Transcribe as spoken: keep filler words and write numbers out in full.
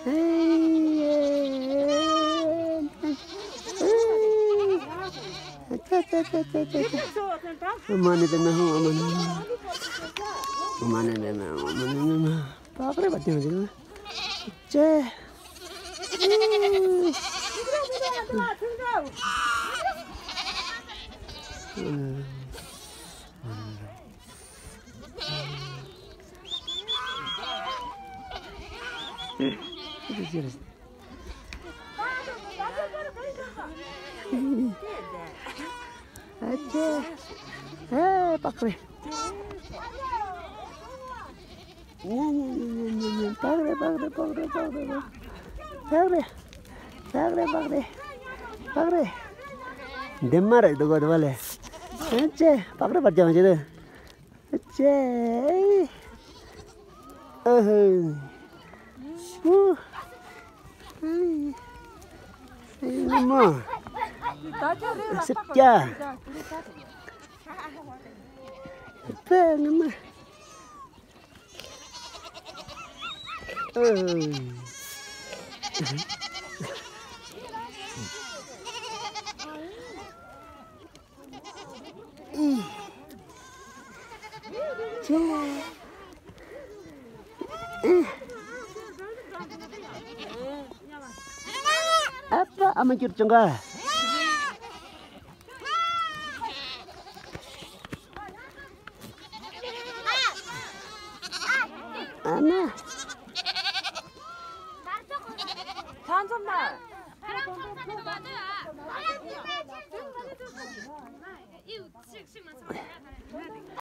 ཨ་ཙི་ཙི་ཙི་ཙི་ཙི། མ་ཎི་པདྨེ་ཧཱུྃ། མ་ཎི་པདྨེ་ཧཱུྃ། མ་ཎི་པདྨེ་ཧཱུྃ། པགས་རེ་བར་བརྐྱངས་ཤིག། ཅེ། ཨ་ཅེ། ཨེ་པགས་རེ། ཉ་ཉ་ཉ་ཉ་ཉ། པགས་རེ་པགས་རེ་པགས་རེ་པགས་རེ། པགས་རེ་པགས་རེ་པགས་རེ། པགས་རེ། འདི་མ་རེད་འདུག་གོ། འདི་བ་ལས། ཨ་ཅེ། པགས་རེ་བར་བརྐྱངས་བྱེད་དུ། ཨ་ཅེ། ཨ་ཧུ། ཨུ། ཨེ་ངོ་མ། སྲིབ་སྐྱ། པེ་ངོ་མ། ཨུ། ཨུ། ཅེ། ཨུ། ཨ་ཕ། ཨ་མ་སྐྱུར་བྱུང་ག། ཨ་མ། ཚང་འཛོམས་ན།